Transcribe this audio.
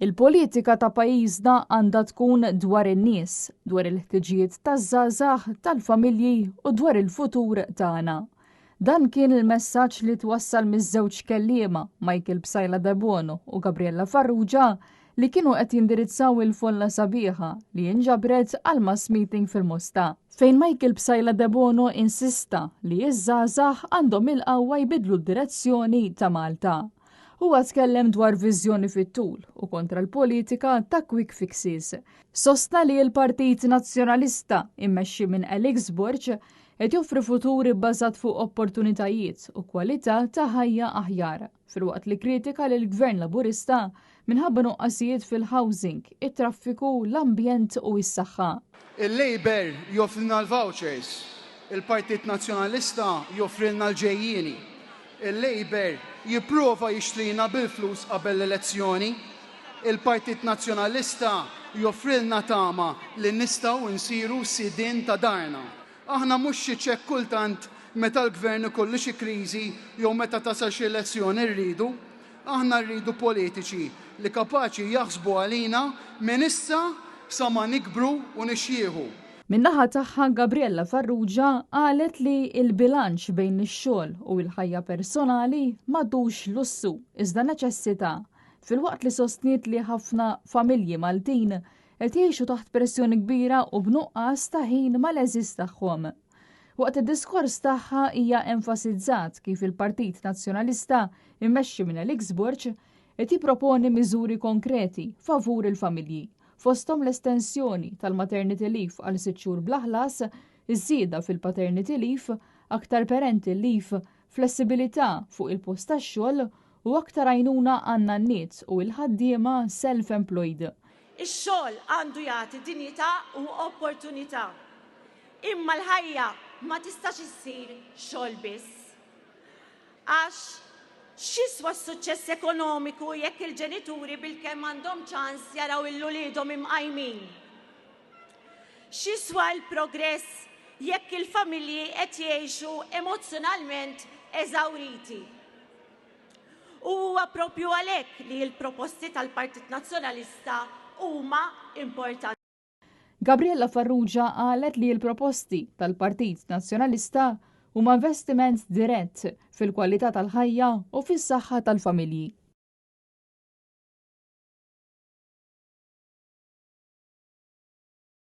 Il-politika ta' pajjiżna għandha tkun dwar in-nies, dwar il-ħtiġijiet taż-żgħażagħ, tal-familji u dwar il-futur tagħna. Dan kien il-messaġġ li twassal miż-żewġ kelliema, Michael Psaila Debono u Gabriella Farrugia, li kienu qed jindirizzaw il-folla sabiħa li inġabret għal mass meeting fil-Mosta, fejn Michael Psaila Debono insista li ż-żgħażagħ għandhom il-qawwa jbiddlu d-direzzjoni ta' Malta. Huwa tkellem dwar viżjoni fit-tul u kontra l-politika ta' quick fixes. Sostna li l-Partit Nazzjonalista, immexxi minn Alex Borg, qed joffri futur ibbażat fuq opportunitajiet u kwalità ta' ħajja aħjar, filwaqt li kritika lill-Gvern Laburista minħabba nuqqasijiet fil-housing, it-traffiku, l-ambjent u s-saħħa. Il-Labour joffrilna l-vouchers, il-Partit Nazzjonalista joffrilna l-ġejjieni. Il-Labour jipprova jixtrina bil-flus qabel l-elezzjoni. Il-Partit Nazzjonalista joffrilna tama li nistgħu nsiru sidien ta' darna. Aħna mhux xi ċekk kultant meta l-Gvern ikollu xi kriżi jew meta tasal xi elezzjoni rridu. Aħna rridu politiċi li kapaċi jaħsbu għalina minn issa sa ma nikbru u nixjieħu. Min-naħa tagħha Gabriella Farrugia qalet li l-bilanċ bejn ix-xogħol u l-ħajja personali m'għadux lussu iżda neċessità, filwaqt li sostniet li ħafna familji Maltin qed jgħixu taħt pressjoni kbira u b'nuqqas ta' ħin mal-għeżież tagħhom. Waqt id-diskors tagħha hija enfasizzat kif il-Partit Nazzjonalista immexxi minn Alex Borg qed jipproponi miżuri konkreti favur il-familji, fosthom l-estensjoni tal-maternity leave għal sitt xhur bla ħlas, iż-żieda fil-paternity leave, aktar parental leave, flessibilità fuq il-post tax-xogħol u aktar għajnuna għan-nanniet u l-ħaddiema self-employed. Ix-xogħol għandu jagħti dinjità u opportunità. Imma l-ħajja ma tistax issir xogħol biss. Għax x'jiswa s-suċċess ekonomiku jekk il-ġenituri bilkemm għandhom ċans jaraw 'il uliedhom imqajmin? X'jiswa l-progress jekk il-familji qed jgħixu emozzjonalment eżawriti? U huwa proprju għalhekk li l-proposti tal-Partit Nazzjonalista huma importanti. Gabriella Farrugia qalet li l-proposti tal-Partit Nazzjonalista huma investiment dirett fil-kwalità tal-ħajja u fis-saħħa tal-familji.